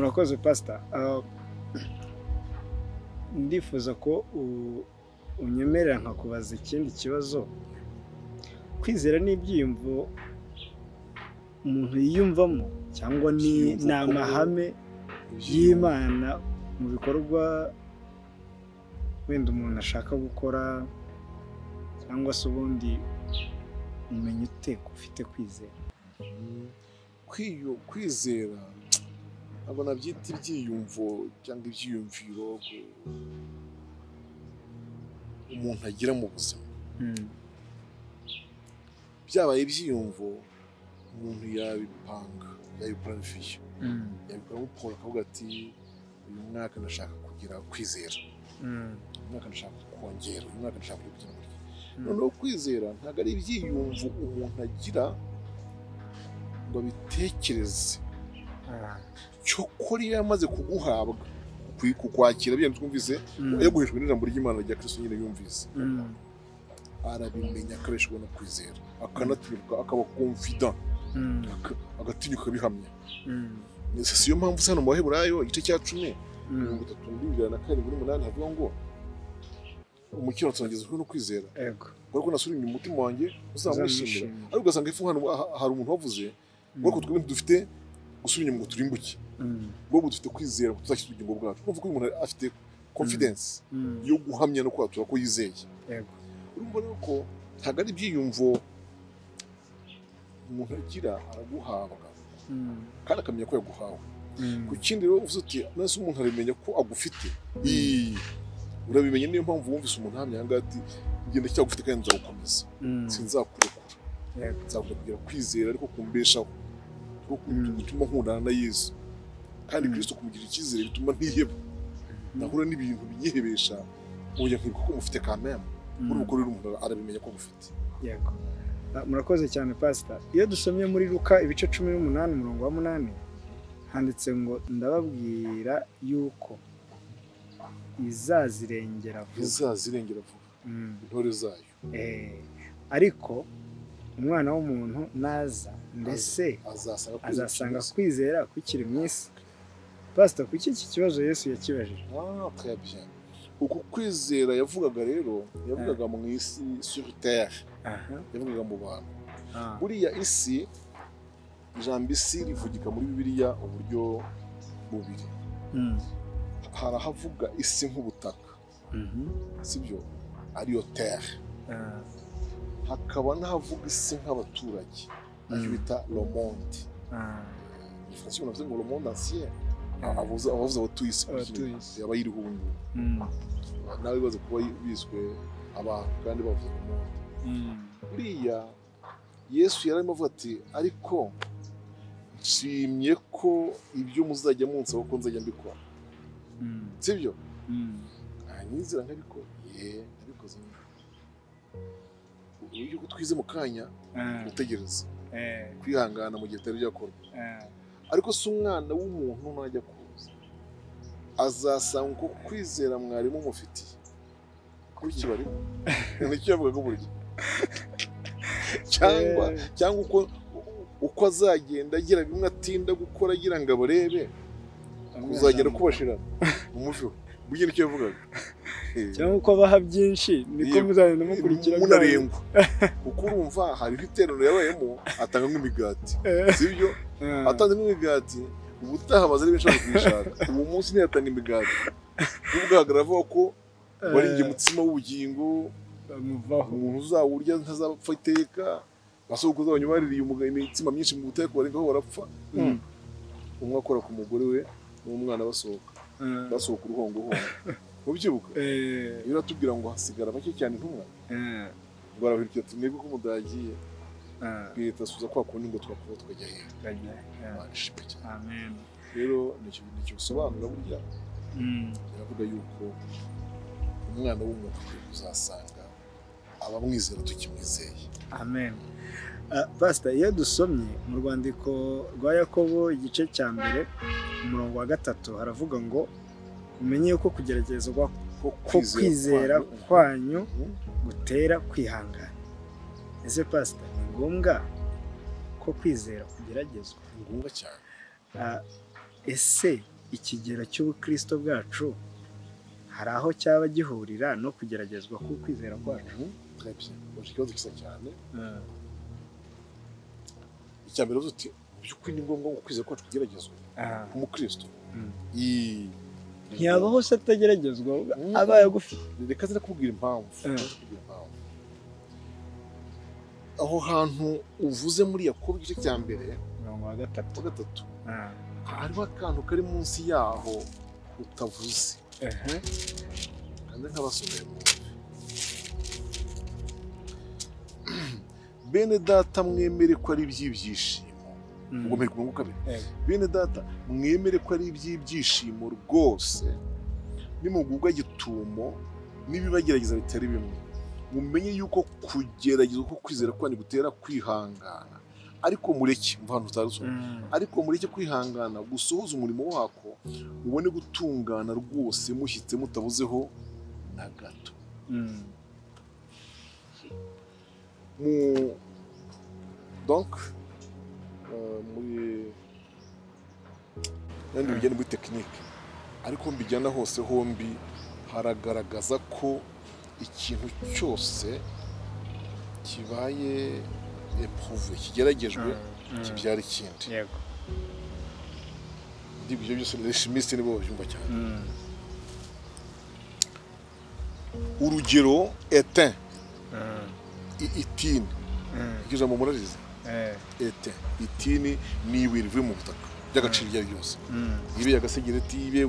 Murakoze pastor. Ndifuza ko unyemerera nkakubaza ikindi kibazo. Kwizera ni ibyiyumvo umuntu yiyumvamo cyangwa ni amahame y'Imana mu bikorwa wenda umuntu ashaka gukora, cyangwa se ubundi umenya ute ko ufite kwizera? Kwizera ntabwo nabyita ibyiyumvo cyangwa ibyiyumviro umuntu agira mu buzima. Byabaye ibyiyumvo umuntu yabipanga, yabiplanifia, yabikoramo polo akavuga ati uyu mwaka ndashaka kugira kwizera, uyu mwaka ndashaka kongera, uyu mwaka ndashaka kugira gutya. Noneho kwizera ntabwo ari ibyiyumvo umuntu agira ngo abitekereze, cyokora iyo yamaze kuguhabwa kukwakira bya twumvise, yaguheshwe n'ijambo ry'Imana rya Kristo nyine yumvise, arabimenya akabeshwa no kwizera, akanatinyuka, akaba confident, agatinyuka akabihamya. Si yo mpamvu hano mu Baheburayo igice cya 10 37-8 havuga ngo umukiranutsi agezweho no kwizera, kuko nasubira inyuma umutima wanjye uzamwishimira. Ariko ugasanga ifu hano hari umuntu wavuze ngo ariko twebwe dufite gusubira inyuma ngo turimbuke, ngo dufite kwizera ngo tuzakiza ubugingo bwacu. Urumva ko uyu muntu afite confidence yo guhamya no kwatura ko yizeye. Urumva rero ko ntabwo ari ibyiyumvo umuntu agira, araguhabwa kandi akamenya ko yaguhawe. Ku kindi rero uvuze uti nase umuntu arabimenya ko agufite, urabimenya. Niyo mpamvu wumvise umuntu ahamya aha ngaha ati ngenda cyagufite kandi nzagukomeza, sinzakurekura, nzakugira kugira kwizera ariko kumbeshaho, gutuma nkundana na Yesu. Kandi Kristo kumugira icyizere bituma ntiheba, nahura n'ibintu binyihebesha oya nkibuka ko mufite kameme. Muri uko rero umuntu arabimenya ko mufite. Yego. Murakoze cyane pastor. Iyo dusomye muri Luka ibice 18 umurongo wa 8 handitse ngo ndababwira yuko izazirengera vuba, izazirengera vuba intore zayo. Ariko umwana w'umuntu naza mbese azasanga kwizera kukiri mu isi. Pastor, kuki iki kibazo Yesu yakibajije? Très bien. Uku kwizera yavugaga rero, yavugaga mu isi sur terre, yavugaga mu bantu. Buriya isi, ijambo isi rivugika muri Bibiliya uburyo bubiri. Hari ahavuga isi nk'ubutaka, sibyo, ariyo terre. Hakaba n'ahavuga isi nk'abaturage, icyo bita le monde. Igifaransa bavuze ngo le monde ancien, abavuze abatuye isi, abayiriho ubu ngubu. Nawe bibaza kuba biswe abantu kandi bavuze le monde. Buriya Yesu yararimo avuga ati ariko nshimye ko ibyo muzajya munsaba ko nzajya mbikora, sibyo? Nyizera nkabikora, nabikoze. Uburyo twize mu kanya gutegereza, kwihangana mu gihe bitari byakorwa. Ariko si umwana w'umuntu najya kuza azasanga uko kwizera mwarimu mufitiye kuki barimo nicyo yavugaga burya, cyangwa uko azagenda agira bimwe atinda gukora agira ngo abarebe, kuzagera kubashirana umujo. Burya nicyo yavugaga, cyangwa uko abaha byinshi niko muzagenda mukurikira munarengwa. Kuko urumva hariho iteraniro yabayemo atanga nk'imigati, sibyo? Atanze nk'imigati, ubutaha baza ari benshi baje kuyishaka. Uwo munsi ntiyatanga imigati, ubwo ahagarara avuga ko warinjye umutsima w'ubugingo, umuntu uzawurya ntazapfa iteka. Basokuruza banyu baririye imitsima myinshi mu butayu barengaho barapfa. Umwe akora ku mugore we n'umwana basohoka, basohoka uruhongohongo. Mubyibuka? Iyo uratubwira ngo hasigara bake cyane intumwa, ngo arabahirikira ati mwebwe ko mudagiye, twihita asubiza kwa kundi ngo twakuba tukajya hehe. Amen. Rero nicyo bisobanura burya. Biravuga yuko umwana w'umuntu akwiye kuzasanga abamwizera tukimwizeye. Amen. Pastor, iyo dusomye mu rwandiko rwa Yakobo igice cya 1 umurongo wa 3 haravuga ngo umenye yuko kugeragezwa ko kwizera kwanyu gutera kwihangana. Ese pastor, ni ngombwa ko kwizera kugeragezwa? Ni ngombwa cyane. Ese Ikigero cy'ubukristo bwacu hari aho cyaba gihurira no kugeragezwa k'ukwizera kwacu? Très bien. Ikibazo gisa cyane. Icya mbere uti mu by'ukuri ni ngombwa ngo kwizera kwacu kugeragezwa umukristo. Ntiyabaho se atageragezwa abaye agufite. Reka nza kubwira impamvu. Aho hantu uvuze muri Yakobo igice cya mbere umurongo wa gatatu hariho akantu kari munsi yaho utavuze. Kandi nk'abasomeye bene data mwemere ko ari iby'ibyishimo. Ubwo mbere ku murongo wa kabiri, bene data mwemere ko ari iby'ibyishimo rwose nimugubwa gitumo n'ibibagerageza bitari bimwe, mumenye yuko kugeragezwa ko kwizera kwanyu gutera kwihangana. Ariko mureke mvantu utarusoma, ariko mureke kwihangana gusohoza umurimo wako, mubone gutungana rwose mushyitse mutabuzeho na gato. Donc muri nandi bijyanye muri technique, ariko mbijyana hose hombi haragaragaza ko ikintu cyose kibaye éprouvé, kigeragejwe, kibyara ikindi. Yego. Ibyo byose les chimistes nibo babyumva cyane. Urugero étain, itini, iryo jambo murarizi? Étain, itini ni ibuye rivuye mu butaka ry'agaciro iryo ari ryose, ibe agasegereti, ibe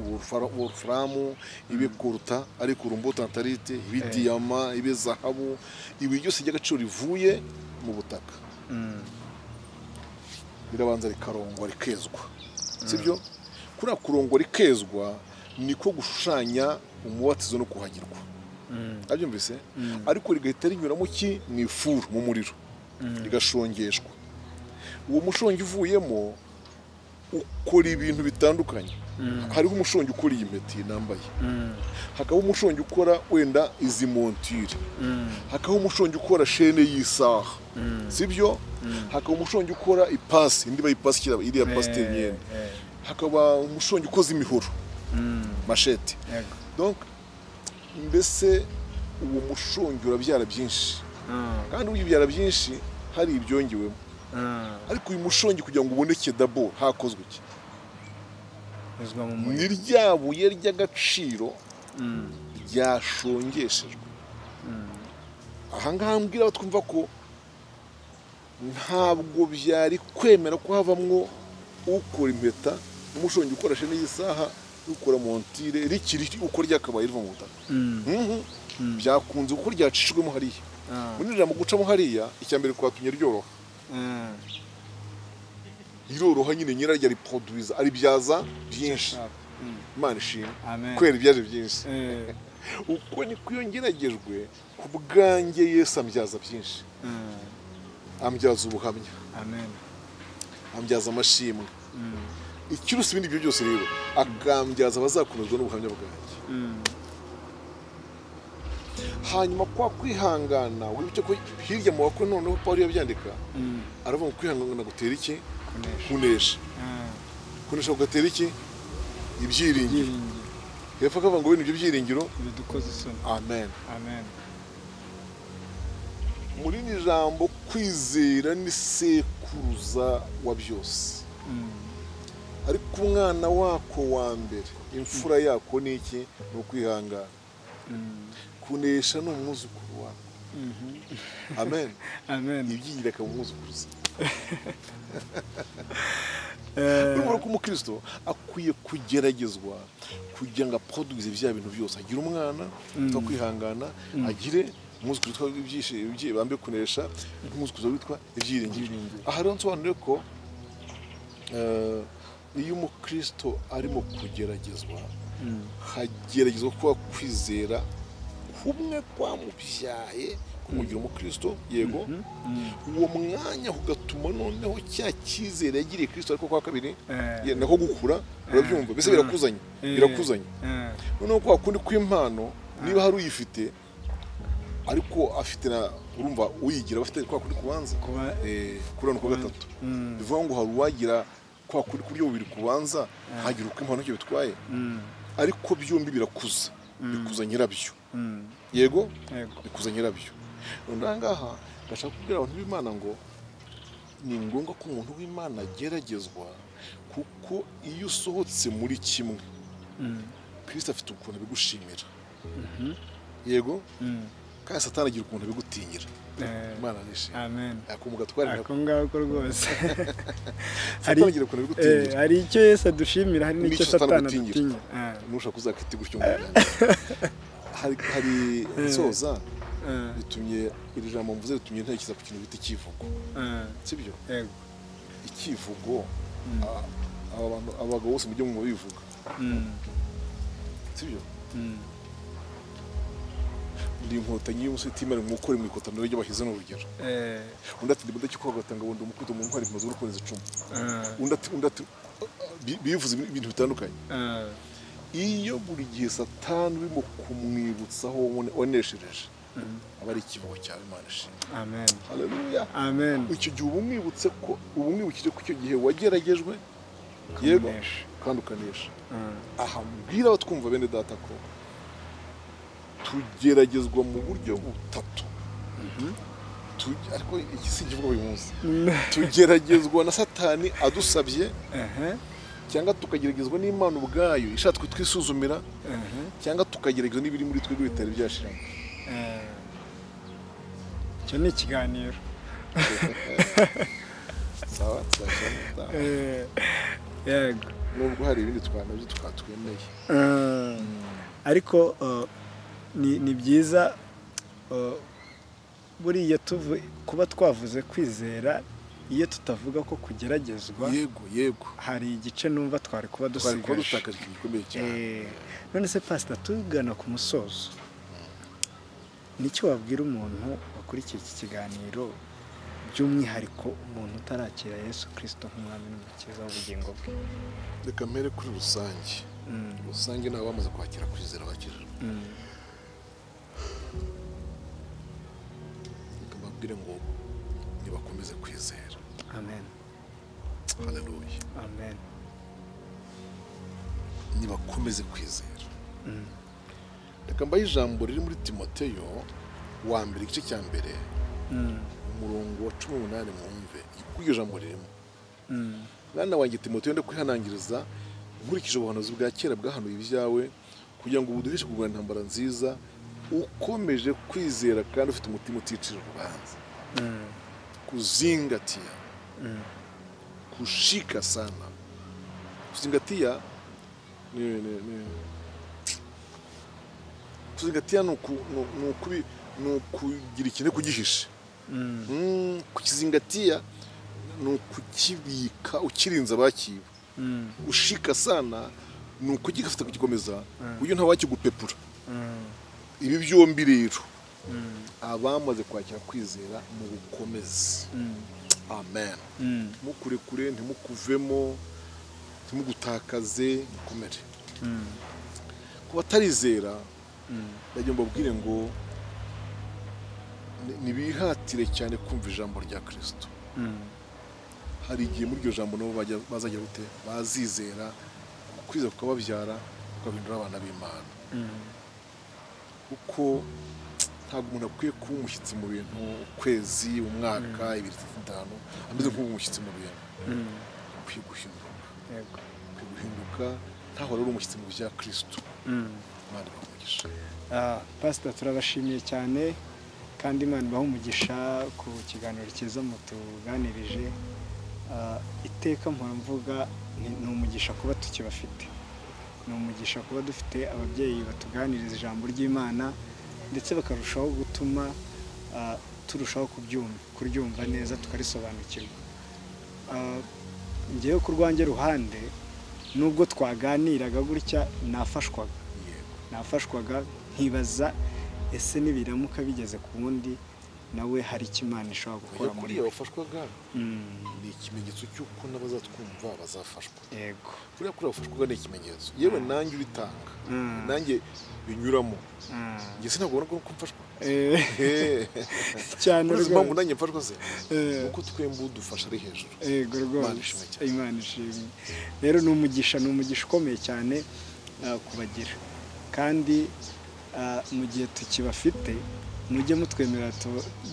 wolframu, ibe koruta ariko urumbo tantalite, ibe diyama, ibe zahabu, ibuye ryose ry'agaciro rivuye mu butaka rirabanza rikarongwa rikezwa, sibyo? Kuriya kurongwa rikezwa niko gushushanya umubatizo no kuhagirwa, abyumvise? Ariko rigahita rinyuramo ki mu ifuru, mu muriro, rigashongeshwa. Uwo mushongi uvuyemo ukora ibintu bitandukanye. Hariho umushongi ukora iyi mpeta nambaye, hakaba umushongi ukora wenda izi montire, hakaba umushongi ukora shene y'isaha, sibyo? Hakaba umushongi ukora ipasi, indi bayipasi iriya pasi imyenda, hakaba umushongi ukoze imihoro, machete. Donc mbese uwo mushongi urabyara byinshi, kandi ubyara byinshi hari ibyongewemo. Ariko uyu mushongi kugira ngo uboneke d'abord hakozwe iki? Ni rya buye ry'agaciro ryashongeshejwe. Aha ngaha mbwira twumva ko ntabwo byari kwemera ko havamwo ukora impeta, umushongi ukora shene y'isaha, ukora montire, rikiri uko ryakabaye riva mu butaka. Byakunze uko ryacishijwemo hariya. Muri ijambo gucamo hariya, icya mbere kwatumye ryoroha. Iroroha nyine nyiraryo ariproduiza, aribyaza byinshi. Imana ishimwe kwera ibyaje byinshi. Uko ni kwiyongeragejwe ku bwanjye Yesu ambyaza byinshi. Ambyaza ubuhamya. Amen. Ambyaza amashimwe. Ikirusi ibindi byo byose rero akambyaza abazakomezwa n'ubuhamya bwanjye. Hanyuma kwa kwihangana, wibuke ko hirya mu bakwe noneho Paulo yabyandika, aravuga ngo kwihangana gutera iki? Kunesha. Kunesha kugatera iki? Ibyiringiro. Hepfo akavuga ngo ibyo byiringiro bidukoze isoni. Amen. Amen. Muri ni jambo kwizera ni sekuruza wa byose. Ariko umwana wako wa mbere, imfura yako ni iki? Ni ukwihangana. Kunesha ni umwuzukuru wako. Amen. Amen. Ibyigira akaba umwuzukuruza. Urumva ko umukristo akwiye kugeragezwa kugira ngo aproduise bya bintu byose, agire umwana witwa kwihangana, agire umwuzukuru witwa ibyishimo, bambe kunesha, umwuzukuru witwa ibyiringiro. Aha rero nsobanure ko iyo umukristo arimo kugeragezwa, hageragezwa kuba kwizera kumwe kwamubyaye kumugira umukristo, yego, uwo mwanya ugatuma noneho cya cyizere yagiriye Kristo ariko kwa kabiri nako gukura, urabyumva, mbese birakuzanye, birakuzanye. Noneho kwa kundi kw'impano niba hari uyifite ariko afite na urumva uyigira afite kwa kundi kubanza kurana kwa gatatu, bivuga ngo hari uwagira Kwa kuri kuryo bubiri kubanza hagira uko impano cyo bitwaye, ariko byombi birakuza, bikuza nyirabyo. Yego, bikuza nyirabyo. Ndangaha ndashaka kubwira abantu b'Imana ngo ni ngombwa ko umuntu w'Imana ageragezwa, kuko iyo usohotse muri kimwe Kristo afite ukuntu bigushimira. Yego, kandi Satani agira ukuntu bigutinyira. Imana nishimye. Amen. Akumuga twari nako ngako rwose. Hari agira ukuntu bigutinyira. Hari icyo Yesu adushimira, hari n'icyo Satani adutinyira. Nushaka kuzakita gutyo ngo hari nsoza bitumye iri jambo mvuze ritumye ntekereza ku kintu bita ikivugo. Sibyo? Yego. Ikivugo abantu abagabo bose mujye mu bivuga. Sibyo? Ndi inkotanyi y'umusore itimara mwukore mu ikotaniro ry'abahize n'urugero. Undi ati ndi mudakikwa gatanga wundi umukubito mu ntwari imaze urukoreza icumu. Undi ati bivuze ibintu bitandukanye. Iyo buri gihe Satani urimo kumwibutsaho waneshereje, aba ari ikivugo cyawe. Imana ishimwe. Amen. Haleluya. Amen. Icyo gihe ubumwibutse ko ubumwibukije ko icyo gihe wageragejwe, yego, kandi ukanesha. Aha mbwira abatwumva bene data ko tugeragezwa mu buryo butatu. Ariko iki si ikivugo uyu munsi. Tugeragezwa na Satani adusabye, cyangwa tukageragezwa n'Imana ubwayo ishatse kutwisuzumira, cyangwa tukageragezwa n'ibiri muri twebwe bitari byashiramo. Icyo ni ikiganiro. Sawa, tuzashyira. Yego. Nubwo hari ibindi twanabyo twatwemeye. Ariko ni byiza buriya kuba twavuze kwizera, iyo tutavuga ko kugeragezwa. Yego, yego. Hari igice numva twari kuba dusigaje. Twari kuba dutakaje ikintu gikomeye cyane. None se Pastor, tugana ku musozo, nicyo wabwira umuntu wakurikiye iki kiganiro, by'umwihariko umuntu utarakira Yesu Kristo nk'umwami n'umukiza w'ubugingo bwe? Reka mpere kuri rusange. Rusange nabo bamaze kwakira kwizera bakijijwe. Reka mbabwire ngo nibakomeze kwizera. Amen. Haleluya. Amen. Nibakomeze kwizera. Reka mbaye ijambo riri muri Timoteyo wa mbere igice cya mbere, umurongo wa 18, mwumve kuko iryo jambo ririmo. Mwana wanjye Timoteyo, ndakwihanangiriza nkurikije ubuhanuzi bwa kera bwahanuye ibyawe, kugira ngo ubuduhishe kurwana intambara nziza, ukomeje kwizera kandi ufite umutima uticira urubanza. Kuzingatia, kushika sana. Kuzingatia ni kuzingatia ni ukugira ikintu kugihisha. Kukizingatia ni ukukibika ukirinza abakiba. Ushika sana ni ukugifata kugikomeza kuburyo nta wakigupepura. Ibi byombi rero abamaze kwakira kwizera mu bukomezi. Amen. Mukurekure, ntimukuvemo, ntimugutakaze, mukomere. Ku batarizera ndagira mbabwire ngo nibihatire cyane kumva ijambo rya Kristo. Hari igihe muri iryo jambo nabo bazajya gute bazizera, kwizera kukababyara kukabindura abana b'Imana. Kuko ntabwo umuntu akwiye kuba umushyitsi mu bintu ukwezi, umwaka, 2, 3, 5 ameze nk'umushyitsi mu bintu. Ukwiye guhinduka. Ukwiye guhinduka ntahora uri umushyitsi mu bya Kristo. Imana ibahe umugisha. Pastor, turabashimiye cyane kandi Imana ibahe umugisha ku kiganiro cyiza mutuganirije. Iteka mpora mvuga ni umugisha kuba tukibafite, ni umugisha kuba dufite ababyeyi batuganiriza ijambo ry'Imana, ndetse bakarushaho gutuma turushaho kuryumva neza tukarisobanukirwa. Ngewe ku rwanjye ruhande, nubwo twaganiraga gutya, nafashwaga nkibaza ese nibiramuka bigeze ku wundi Nawe hari icyo Imana ishobora gukora muri we. Wafashwaga ni ikimenyetso cy'uko n'abazatwumva bazafashwa. Yego, kuriya kuri wafashwaga ni ikimenyetso, yewe nanjye ubitanga, nanjye binyuramo, njye sinabwo ubona ko mfashwa cyane rwose. Impamvu nanjye mfashwa se nuko twembi udufasha ari hejuru. Yego rwose, Imana ishimwe. Rero ni umugisha, ni umugisha ukomeye cyane kubagira, kandi mu gihe tukibafite mujye mutwemerera,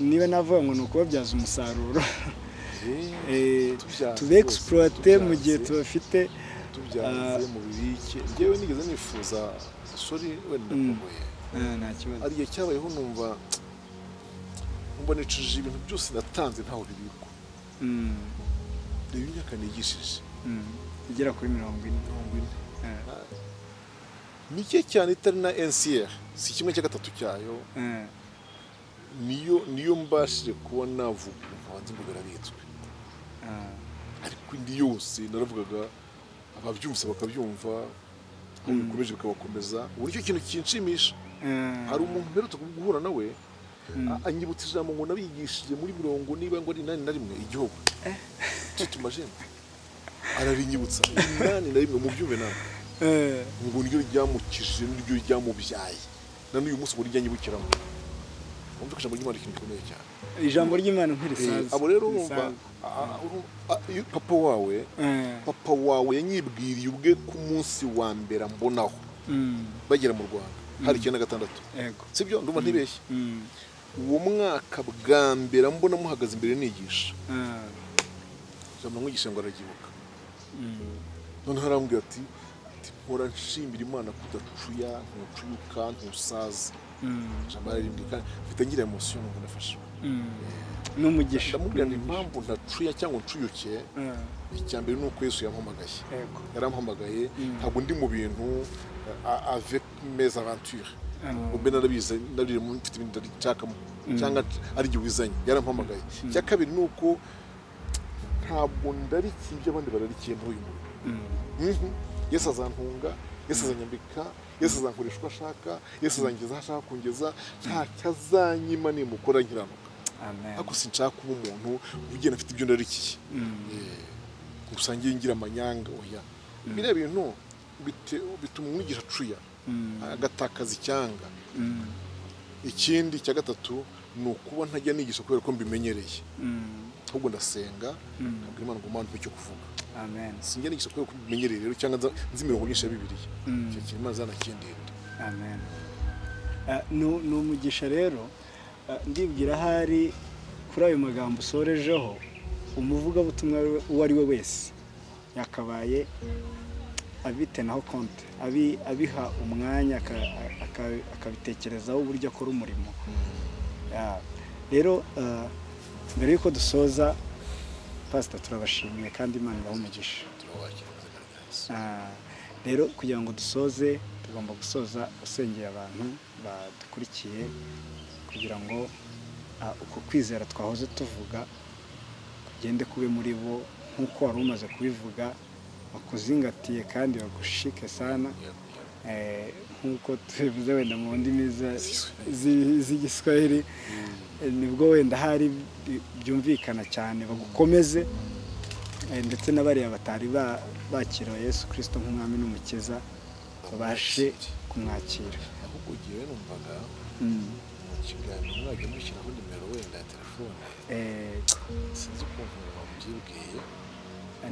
niba navuga ngo ni ukubabyaza umusaruro, tube exploite mu gihe tubafite, tubyaze mu bibike. Njyewe nigeze nifuza, sorry wenda ndakugoye, nta kibazo, ari igihe cyabayeho numva nicujije ibintu byose natanze ntaho bibikwa. Reba imyaka nigishije igera kuri 40, mike cyane itari na NCR, si kimwe cya gatatu cyayo, niyo mbashije kuba navuga nkaba nzi ngo birabitswe. Ariko indi yose naravugaga, ababyumvise bakabyumva, aho bikomeje bikabakomeza. Ubu nicyo kintu kinshimisha. Hari umuntu mperutse guhura nawe anyibutsa ijambo ngo nabigishije muri 81 igihugu tutumajene, arabinyibutsa 81 mu byumve nawe, ngo niryo ryamukijije, niryo ryamubyaye, na n'uyu munsi ngo ryanyibukiramo. Wumva ko ijambo ry'Imana ikintu gikomeye cyane, ijambo ry'Imana ntirisaza. Abo rero urumva papa wawe yanyibwiriye ubwe ku munsi wa mbere mbonaho bagera mu Rwanda hari 96. Sibyo, ndumva ntibeshye. Uwo mwaka bwa mbere mbona muhagaze imbere nigisha, ijambo mwigisha ngo araryibuka. Noneho arambwira ati mpora nshimira Imana kudacuya, ntucuyuka, ntusaza. Ijambo ararimbwira kandi mfite ngira emotion ngo ndafashwe n'umugisha. Ndamubwira nti impamvu ntacuya cyangwa ncuyuke, icya mbere ni uko Yesu yampamagaye, yarampamagaye, ntabwo ndi mu bintu avec mes aventures, ngo mbe narabize nabirimo mfite ibintu nshakamo cyangwa ari igihe ubizanye, yarampamagaye. Icya kabiri ni uko ntabwo ndarikiye ibyo abandi bararikiye muri uyu murimo. Yesu azantunga, Yesu azanyambika, Yesu azankoresha uko ashaka, Yesu azangeza aho ashaka kungeza, ntacyo azanyima nimukora nkiranuka. Ariko sinshaka kuba umuntu ugenda afite ibyo ndarikiye, gusa ngiye ngira amanyanga, oya. Biriya bintu bituma umwigisha acuya, agatakaza icyanga. Ikindi cya gatatu ni ukuba ntajya nigisha kubera ko mbimenyereye, ahubwo ndasenga nkabwira Imana ngo Mana mpe icyo kuvuga. Amen. Sinjya nigisha kubera ko mbimenyereye rero, cyangwa nzi imirongo myinshi ya Bibiliya. Icyo kintu Imana izanakindinda. Amen. Ni umugisha rero, ndibwira ahari kuri ayo magambo usorejeho, umuvugabutumwa uwo ari we wese yakabaye abitenaho konte, abiha umwanya, akabitekerezaho uburyo akora umurimo. Rero mbere yuko dusoza, Pastor, turabashimiye kandi Imana ibahe umugisha. Rero kugira ngo dusoze, tugomba gusoza usengera abantu badukurikiye, kugira ngo uko kwizera twahoze tuvuga kugende kube muri bo, nk'uko wari umaze kubivuga, bakuzingatiye kandi bagushike sana, nk'uko tubivuze wenda mu ndimi z'igiswahili, nibwo wenda hari byumvikana cyane, bagukomeze, ndetse n'abariya batari bakira Yesu Kristo nk'umwami n'umukiza babashe kumwakira. Ahubwo ugiye numvaga mu kiganiro mwajya mushyiraho nimero wenda ya telefone, sinzi ukuntu wabyibwiye,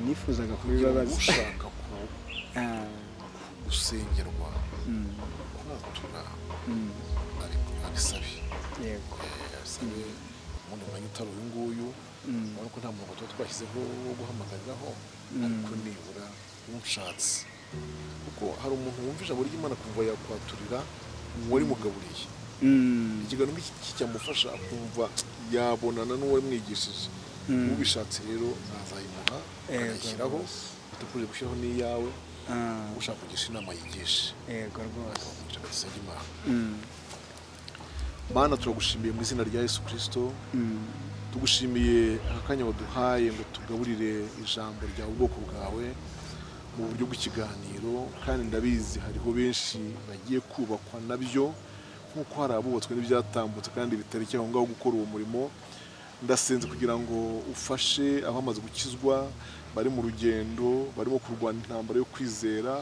nifuzaga kubibabaza. Ushaka gusengerwa, kwatura, abisabe. Yego, abisabe ubundi mwanya utari uyu nguyu, urabona ko nta murongo tuba twashyizeho wo guhamagariraho, ariko nibura unshatse, kuko hari umuntu wumva ijambo ry'Imana kumva yakwaturira uwarimugaburiye. Ikiganiro nk'iki cyamufasha akumva yabonana n'uwarimwigishije. Ubishatse rero nazayimuha akayishyiraho, utakuje gushyiraho n'iyawe, ushaka kugisha inama yigishe. Yego rwose. Dusenga Imana. Mana, turagushimiye mu izina rya Yesu Kristo, tugushimiye aka kanya waduhaye ngo tugaburire ijambo ryawe ubwoko bwawe mu buryo bw'ikiganiro, kandi ndabizi hariho benshi bagiye kubakwa nabyo Nk'uko hari abubatswe n'ibyatambutse kandi bitariki aho ngaho gukora uwo murimo, ndasenze kugira ngo ufashe abamaze gukizwa bari mu rugendo, barimo kurwana intambara yo kwizera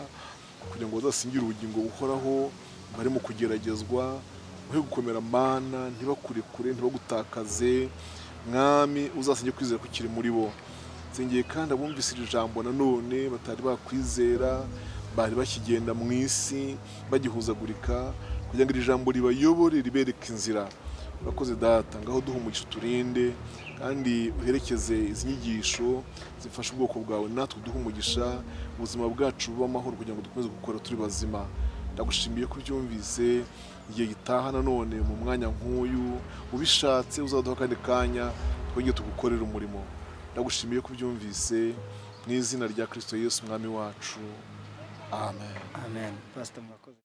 kugira ngo bazasingire ubugingo buhoraho, barimo kugeragezwa, uhe gukomera Mana, ntibakurekure, ntibagutakaze Mwami, uzasinge kwizera kukiri muri bo. Nsengeye kandi abumvise iri jambo nanone batari bakwizera, bari bakigenda mu isi bagihuzagurika, kugira ngo iri jambo ribayobore, ribereke inzira. Urakoze Data, ngaho duha umugisha, uturinde kandi uherekeze izi nyigisho zifasha ubwoko bwawe, natwe duha umugisha ubuzima bwacu bube amahoro kugira ngo dukomeze gukora turi bazima. Ndagushimiye ko ubyumvise. Igihe gitaha nanone mu mwanya nk'uyu ubishatse uzaduha akandi kanya twongere tugukorere umurimo. Ndagushimiye ko ubyumvise mu izina rya Kristo Yesu Umwami wacu. Amen. Amen. Pastor, murakoze.